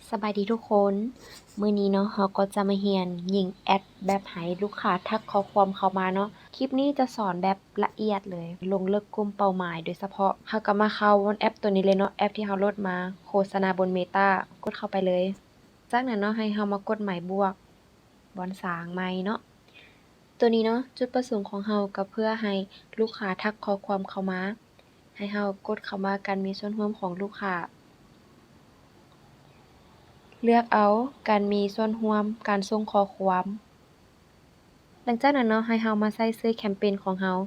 ສະບາຍດີທຸກຄົນ, ມື້ນີ້ເນາະ ເຮົາກໍຈະມາຮຽນຍິງແອັດແບບໃຫ້ລູກຄ້າທັກຂໍ້ຄວາມເຂົ້າມາເນາະ. ຄລິບນີ້ຈະສອນແບບລະອຽດເລີຍ, ລົງເລິກກຸ່ມເປົ້າໝາຍໂດຍສະເພາະ. ເຮົາກໍມາເຂົ້າແອັບໂຕນີ້ເລີຍເນາະ, ແອັບທີ່ເຮົາໂຫຼດມາ ໂຄສະນາບົນ Meta, ກົດເຂົ້າໄປເລີຍ. ຈາກນັ້ນເນາະ ໃຫ້ເຮົາມາກົດໝາຍບວກ ບ່ອນສ້າງໃໝ່ເນາະ. ໂຕນີ້ເນາະ ຈຸດປະສົງຂອງເຮົາກໍເພື່ອໃຫ້ລູກຄ້າທັກຂໍ້ຄວາມເຂົ້າມາ, ໃຫ້ເຮົາກົດຄຳວ່າການມີສ່ວນຮ່ວມຂອງລູກຄ້າ, ເລືອກເອົາການມີສ່ວນຮ່ວມການສົ່ງຂໍ້ຄວາມ. ຫຼັງຈາກນັ້ນເນາະ ໃຫ້ເຮົາມາໃສ່ຊື່ແຄມເປນຂອງເຮົາ.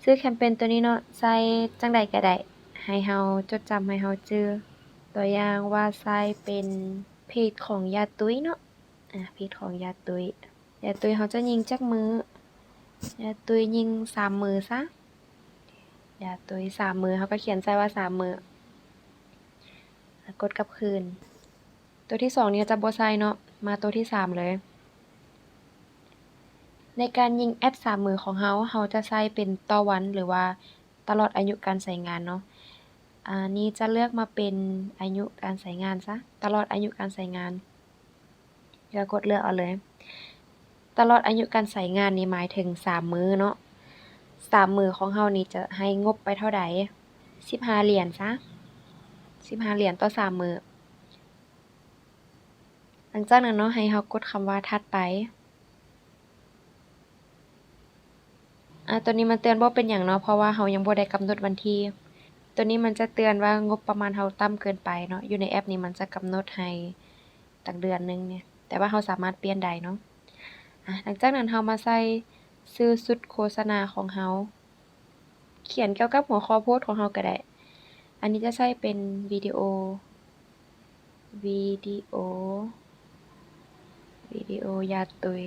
ຊື່ແຄມເປນໂຕນີ້ເນາະ ໃສ່ຈັ່ງໃດກໍໄດ້ ໃຫ້ເຮົາຈົດຈຳ ໃຫ້ເຮົາຈື່. ຕົວຢ່າງວ່າໃສ່ເປັນເພຈຂອງຍາຕຸ້ຍເນາະ. ອາ ເພຈຂອງຍາຕຸ້ຍ, ຍາຕຸ້ຍເຮົາຈະຍິງຈັກມື້? ຍາຕຸ້ຍຍິງສາມມື້ຊະ, ຍາຕຸ້ຍສາມມື້ ເຮົາກໍຂຽນໃສ່ວ່າສາມມື້ ແລ້ວກົດກັບຄືນ. ໂຕທີສອງນີ້ຈະບໍ່ໃສ່ເນາະ, ມາໂຕທີສາມເລີຍ. ໃນການຍິງແອັດສາມມື້ຂອງເຮົາ, ເຮົາຈະໃສ່ເປັນຕໍ່ວັນ ຫຼືວ່າຕະຫຼອດອາຍຸການໃຊ້ງານເນາະ. ອາ ນີ້ຈະເລືອກມາເປັນອາຍຸການໃຊ້ງານຊະ, ຕະຫຼອດອາຍຸການໃຊ້ງານ. ແລ້ວກົດເລືອກເອົາເລີຍ. ຕະຫຼອດອາຍຸການໃຊ້ງານນີ້ໝາຍເຖິງສາມມື້ເນາະ. ສາມມື້ຂອງເຮົານີ້ຈະໃຫ້ງົບໄປເທົ່າໃດ? ສິບຫ້າຫຼຽນຊະ, ສິບຫ້າຫຼຽນຕໍ່ສາມມື້. ຫຼັງຈາກນັ້ນເນາະ ໃຫ້ເຮົາກົດຄຳວ່າຖັດໄປ. ອາ ໂຕນີ້ມັນເຕືອນບໍ່ເປັນຫຍັງເນາະ ເພາະວ່າເຮົາຍັງບໍ່ໄດ້ກຳນົດວັນທີ. ໂຕນີ້ມັນຈະເຕືອນວ່າງົບປະມານເຮົາຕ່ຳເກີນໄປເນາະ. ຢູ່ໃນແອັບນີ້ມັນຈະກຳນົດໃຫ້ຕັ້ງເດືອນໜຶ່ງນີ້, ແຕ່ວ່າເຮົາສາມາດປ່ຽນໄດ້ເນາະ. ອາ ຫຼັງຈາກນັ້ນເຮົາມາໃສ່ຊື່ຊຸດໂຄສະນາຂອງເຮົາ. ຂຽນກ່ຽວກັບຫົວຂໍ້ໂພສຂອງເຮົາກໍໄດ້. ອັນນີ້ຈະໃຊ້ເປັນວິດີໂອ, ວິດີໂອ, ວິດີໂອຢາຕຸ້ຍ.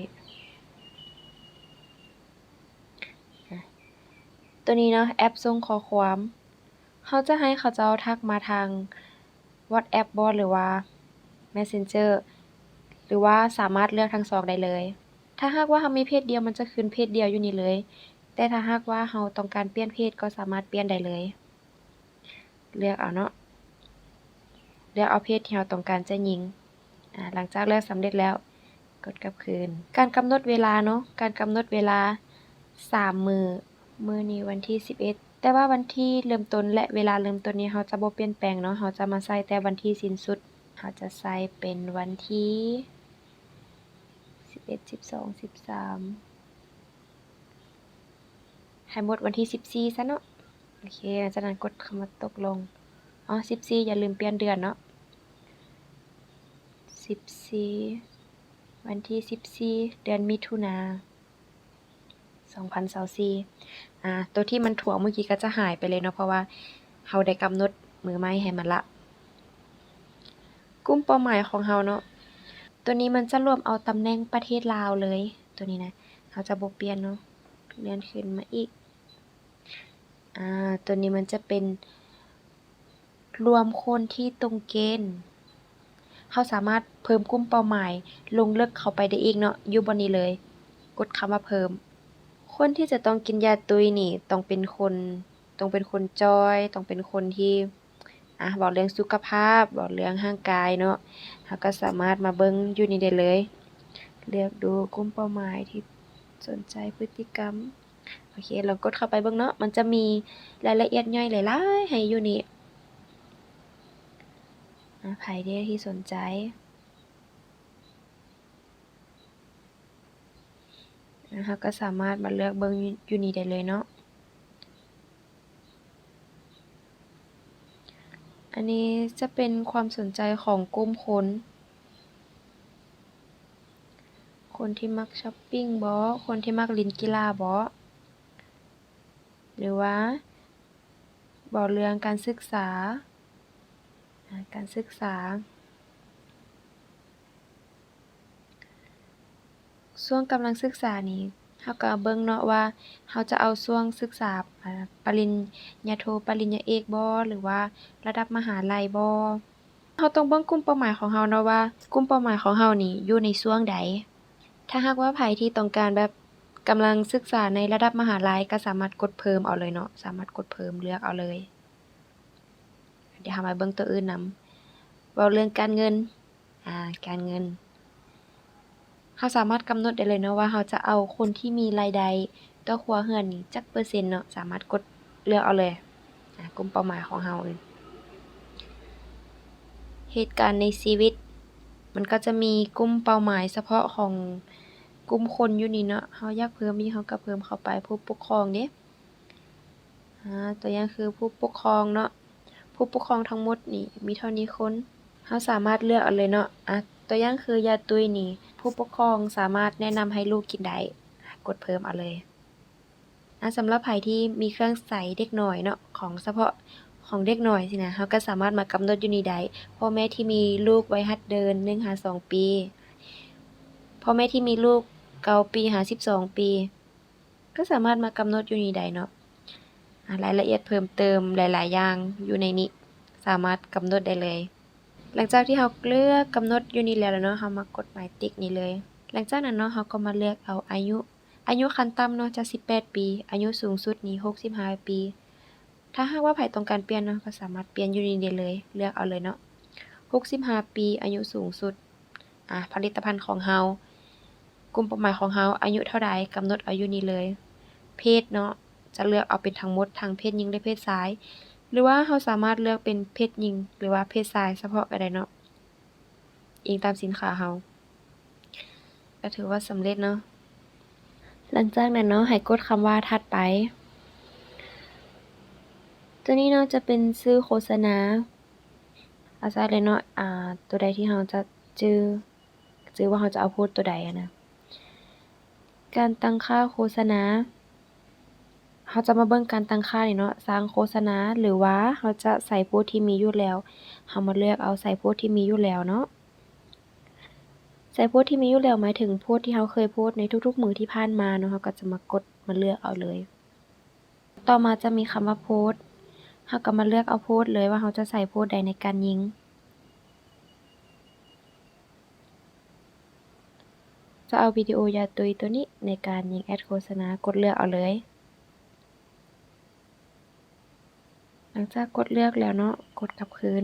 ອາ ໂຕນີ້ເນາະ ແອັບສົ່ງຂໍ້ຄວາມ. ເຮົາຈະໃຫ້ເຂົາເຈົ້າທັກມາທາງ WhatsApp ບໍ ຫຼືວ່າ Messenger ຫຼືວ່າສາມາດເລືອກທັງສອງໄດ້ເລີຍ. ຖ້າຫາກວ່າເຮົາມີເພຈດຽວ ມັນຈະຂຶ້ນເພຈດຽວຢູ່ນີ້ເລີຍ, ແຕ່ຖ້າຫາກວ່າເຮົາຕ້ອງການປ່ຽນເພຈ ກໍສາມາດປ່ຽນໄດ້ເລີຍ. ເລືອກເອົາເນາະ, ເລືອກເອົາເພຈທີ່ເຮົາຕ້ອງການຈະຍິງ. ອາ ຫຼັງຈາກເລືອກສຳເລັດແລ້ວ ກົດກັບຄືນ. ການກຳນົດເວລາເນາະ, ການກຳນົດເວລາສາມມື້, ມື້ນີ້ວັນທີສິບເອັດ ແຕ່ວ່າວັນທີເລີ່ມຕົ້ນ ແລະ ເວລາເລີ່ມຕົ້ນນີ້ເຮົາຈະບໍ່ປ່ຽນແປງເນາະ, ເຮົາຈະມາໃສ່ແຕ່ວັນທີສິ້ນສຸດ. ເຮົາຈະໃສ່ເປັນວັນທີສິບເອັດ ສິບສອງ ສິບສາມ ໃຫ້ໝົດວັນທີສິບສີ່ຊະເນາະ. ໂອເຄ, ຫຼັງຈາກນັ້ນກົດຄຳວ່າຕົກລົງ. ອໍ ສິບສີ່ ຢ່າລືມປ່ຽນເດືອນເນາະ, ສິບສີ່ ວັນທີສິບສີ່ ເດືອນມິຖຸນາ ສອງພັນຊາວສີ່. ອາ ໂຕທີ່ມັນຖ້ວງເມື່ອກີ້ກໍຈະຫາຍໄປເລີຍເນາະ, ເພາະວ່າເຮົາໄດ້ກຳນົດມື້ໃໝ່ໃຫ້ມັນລະ. ກຸ່ມເປົ້າໝາຍຂອງເຮົາເນາະ, ໂຕນີ້ມັນຈະລວມເອົາຕຳແໜ່ງປະເທດລາວເລີຍ, ໂຕນີ້ນະ ເຮົາຈະບໍ່ປ່ຽນເນາະ. ເລື່ອນຂຶ້ນມາອີກ. ອາ ໂຕນີ້ມັນຈະເປັນລວມຄົນທີ່ຕົງເກນ. ເຮົາສາມາດເພີ່ມກຸ່ມເປົ້າໝາຍລົງເລິກເຂົ້າໄປໄດ້ອີກເນາະ, ຢູ່ບ່ອນນີ້ເລີຍ, ກົດຄຳວ່າເພີ່ມ. ຄົນທີ່ຈະຕ້ອງກິນຢາຕຸ້ຍນີ້ ຕ້ອງເປັນຄົນ ຕ້ອງເປັນຄົນຈ່ອຍ, ຕ້ອງເປັນຄົນທີ່ ອາ ເວົ້າເລື່ອງສຸຂະພາບ, ເວົ້າເລື່ອງຮ່າງກາຍເນາະ, ເຮົາກໍສາມາດມາເບິ່ງຢູ່ນີ້ໄດ້ເລີຍ. ເລືອກດູກຸ່ມເປົ້າໝາຍທີ່ສົນໃຈ, ພຶດຕິກຳ. ໂອເຄ, ລອງກົດເຂົ້າໄປເບິ່ງເນາະ, ມັນຈະມີລາຍລະອຽດຍ່ອຍຫຼາຍໆໃຫ້ຢູ່ນີ້. ອາ ໃຜເດທີ່ສົນໃຈ? ເຮົາກໍສາມາດມາເລືອກເບິ່ງຢູ່ນີ້ໄດ້ເລີຍເນາະ. ອັນນີ້ຈະເປັນຄວາມສົນໃຈຂອງກຸ່ມຄົນ, ຄົນທີ່ມັກຊັອບປິງບໍ, ຄົນທີ່ມັກຫຼິ້ນກິລາບໍ ຫຼືວ່າເວົ້າເລື່ອງການສຶກສາ, ອາ ການສຶກສາ. ຊ່ວງກຳລັງສຶກສານີ້ ເຮົາກໍເບິ່ງເນາະວ່າ ເຮົາຈະເອົາຊ່ວງສຶກສາ ອາ ປະລິນຍາໂທ ປະລິນຍາເອກບໍ ຫຼືວ່າລະດັບມະຫາໄລບໍ. ເຮົາຕ້ອງເບິ່ງກຸ່ມເປົ້າໝາຍຂອງເຮົາເນາະວ່າ ກຸ່ມເປົ້າໝາຍຂອງເຮົານີ້ຢູ່ໃນຊ່ວງໃດ. ຖ້າຫາກວ່າໃຜທີ່ຕ້ອງການແບບກຳລັງສຶກສາໃນລະດັບມະຫາໄລ ກໍສາມາດກົດເພີ່ມເອົາເລີຍເນາະ, ສາມາດກົດເພີ່ມເລືອກເອົາເລີຍ. ດຽວເຮົາມາເບິ່ງຕົວອື່ນນຳ. ເວົ້າເລື່ອງການເງິນ, ອາ ການເງິນ. ເຮົາສາມາດກຳນົດໄດ້ເລີຍເນາະວ່າເຮົາຈະເອົາຄົນທີ່ມີລາຍໄດ້ຕໍ່ຄົວເຮືອນນີ້ຈັກເປີເຊັນເນາະ, ສາມາດກົດເລືອກເອົາເລີຍ. ອາ ກຸ່ມເປົ້າໝາຍຂອງເຮົາ. ເຫດການໃນຊີວິດ ມັນກໍຈະມີກຸ່ມເປົ້າໝາຍສະເພາະຂອງກຸ່ມຄົນຢູ່ນີ້ເນາະ. ເຮົາຢາກເພີ່ມອີກ ເຮົາກໍເພີ່ມເຂົ້າໄປ. ຜູ້ປົກຄອງເດ້. ອາ ຕົວຢ່າງຄືຜູ້ປົກຄອງເນາະ, ຜູ້ປົກຄອງທັງໝົດນີ້ມີເທົ່ານີ້ຄົນ. ເຮົາສາມາດເລືອກເອົາເລີຍເນາະ. ອາ ຕົວຢ່າງຄືຍາຕຸ້ຍນີ້ ຜູ້ປົກຄອງສາມາດແນະນຳໃຫ້ລູກກິນໄດ້. ອາ ກົດເພີ່ມເອົາເລີຍ. ອາ ສຳລັບໃຜທີ່ມີເຄື່ອງໃຊ້ເດັກນ້ອຍເນາະ, ຂອງສະເພາະຂອງເດັກນ້ອຍຊີ້ນະ, ເຮົາກໍສາມາດມາກຳນົດຢູ່ນີ້ໄດ້. ພໍ່ແມ່ທີ່ມີລູກໄວຫັດເດີນ ໜຶ່ງຫາສອງປີ, ພໍ່ແມ່ທີ່ມີລູກ ເກົ້າປີຫາສິບສອງປີ ກໍສາມາດມາກຳນົດຢູ່ນີ້ໄດ້ເນາະ. ອາ ລາຍລະອຽດເພີ່ມເຕີມຫຼາຍໆຢ່າງຢູ່ໃນນີ້ ສາມາດກຳນົດໄດ້ເລີຍ. ຫຼັງຈາກທີ່ເຮົາເລືອກກຳນົດຢູ່ນີ້ແລ້ວເນາະ, ເຮົາມາກົດໝາຍຕິກນີ້ເລີຍ. ຫຼັງຈາກນັ້ນເນາະ, ເຮົາກໍມາເລືອກເອົາອາຍຸ. ອາຍຸຂັ້ນຕ່ຳເນາະ ຈະສິບແປດປີ, ອາຍຸສູງສຸດນີ້ຫົກສິບຫ້າປີ. ຖ້າຫາກວ່າໃຜຕ້ອງການປ່ຽນເນາະ, ກໍສາມາດປ່ຽນຢູ່ນີ້ໄດ້ເລີຍ, ເລືອກເອົາເລີຍເນາະ. ຫົກສິບຫ້າປີ ອາຍຸສູງສຸດ. ອາ ຜະລິດຕະພັນຂອງເຮົາ, ກຸ່ມເປົ້າໝາຍຂອງເຮົາ ອາຍຸເທົ່າໃດ ກຳນົດເອົາຢູ່ນີ້ເລີຍ. ເພດເນາະ, ຈະເລືອກເອົາເປັນທັງໝົດ ທັງເພດຍິງ ແລະ ເພດຊາຍ ຫຼືວ່າເຮົາສາມາດເລືອກເປັນເພດຍິງ ຫຼືວ່າເພດຊາຍສະເພາະກໍໄດ້ເນາະ, ອີງຕາມສິນຄ້າເຮົາ. ກໍຖືວ່າສຳເລັດເນາະ. ຫຼັງຈາກນັ້ນເນາະ, ໃຫ້ກົດຄຳວ່າຖັດໄປ. ຕົວນີ້ເນາະ ຈະເປັນຊື່ໂຄສະນາ. ເອົາໃສ່ເລີຍເນາະ, ອາ ຕົວໃດທີ່ເຮົາຈະຈື່ ຈື່ວ່າເຮົາຈະເອົາໂພສຕົວໃດຫັ້ນນະ. ການຕັ້ງຄ່າໂຄສະນາ, ເຮົາຈະມາເບິ່ງການຕັ້ງຄ່ານີ້ເນາະ, ສ້າງໂຄສະນາ ຫຼືວ່າເຮົາຈະໃສ່ໂພສທີ່ມີຢູ່ແລ້ວ. ເຮົາມາເລືອກເອົາໃສ່ໂພສທີ່ມີຢູ່ແລ້ວເນາະ. ໃສ່ໂພສທີ່ມີຢູ່ແລ້ວ ໝາຍເຖິງໂພສທີ່ເຮົາເຄີຍໂພສໃນທຸກໆມື້ທີ່ຜ່ານມາເນາະ, ເຮົາກໍຈະມາກົດມາເລືອກເອົາເລີຍ. ຕໍ່ມາຈະມີຄຳວ່າໂພສ, ເຮົາກໍມາເລືອກເອົາໂພສເລີຍວ່າເຮົາຈະໃສ່ໂພສໃດໃນການຍິງ. ຈະເອົາວິດີໂອຢາຕຸ້ຍຕົວນີ້ໃນການຍິງແອັດໂຄສະນາ, ກົດເລືອກເອົາເລີຍ. ຫຼັງຈາກກົດເລືອກແລ້ວເນາະ, ກົດກັບຄືນ.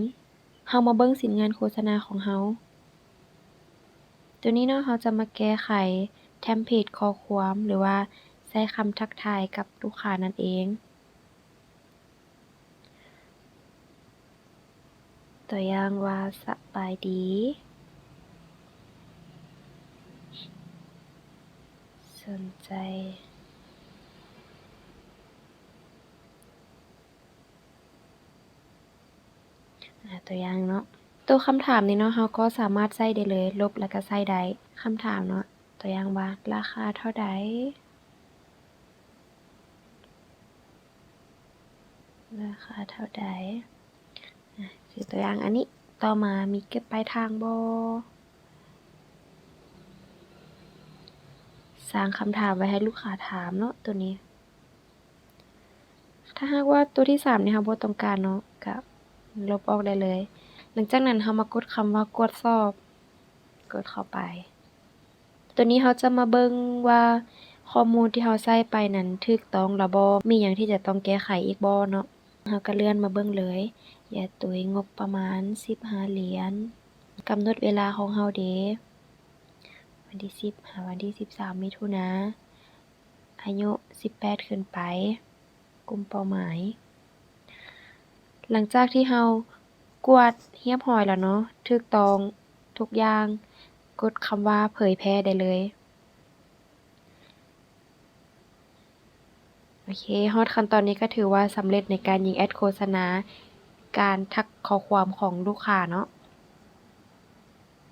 ເຮົາມາເບິ່ງສິນງານໂຄສະນາຂອງເຮົາ. ຕົວນີ້ເນາະ, ເຮົາຈະມາແກ້ໄຂເທັມເພດຂໍ້ຄວາມ ຫຼືວ່າໃຊ້ຄຳທັກທາຍກັບລູກຄ້ານັ້ນເອງ. ຕົວຢ່າງວ່າ ສະບາຍດີ, ສົນໃຈ ອາ ຕົວຢ່າງເນາະ, ຕົວຄຳຖາມນີ້ເນາະ, ເຮົາກໍສາມາດໃຊ້ໄດ້ເລີຍ, ລົບແລ້ວກໍໃຊ້ໄດ້. ຄຳຖາມເນາະ, ຕົວຢ່າງວ່າ ລາຄາເທົ່າໃດ? ລາຄາເທົ່າໃດ? ອາ ຄືຕົວຢ່າງອັນນີ້. ຕໍ່ມາມີເກັບປາຍທາງບໍ່? ສ້າງຄຳຖາມໄວ້ໃຫ້ລູກຄ້າຖາມເນາະ ຕົວນີ້. ຖ້າຫາກວ່າຕົວທີສາມນີ້ເຮົາບໍ່ຕ້ອງການເນາະ, ກະລົບອອກໄດ້ເລີຍ. ຫຼັງຈາກນັ້ນເຮົາມາກົດຄຳວ່າກວດສອບ, ກົດເຂົ້າໄປ. ຕົວນີ້ເຮົາຈະມາເບິ່ງວ່າຂໍ້ມູນທີ່ເຮົາໃສ່ໄປນັ້ນຖືກຕ້ອງແລ້ວບໍ່, ມີຫຍັງທີ່ຈະຕ້ອງແກ້ໄຂອີກບໍ່ເນາະ. ເຮົາກໍເລື່ອນມາເບິ່ງເລີຍ, ຢາຕຸ້ຍງົບປະມານສິບຫ້າຫຼຽນ. ກຳນົດເວລາຂອງເຮົາເດ, ວັນທີສິບຫາວັນທີສິບສາມ ມິຖຸນາ, ອາຍຸສິບແປດຂຶ້ນໄປ. ກຸ່ມເປົ້າໝາຍ. ຫຼັງຈາກທີ່ເຮົາກວດຮຽບຮ້ອຍແລ້ວເນາະ, ຖືກຕ້ອງທຸກຢ່າງ, ກົດຄຳວ່າເຜີຍແຜ່ໄດ້ເລີຍ. ໂອເຄ, ຮອດຂັ້ນຕອນນີ້ກໍຖືວ່າສຳເລັດໃນການຍິງແອັດໂຄສະນາ, ການທັກຂໍ້ຄວາມຂອງລູກຄ້າເນາະ.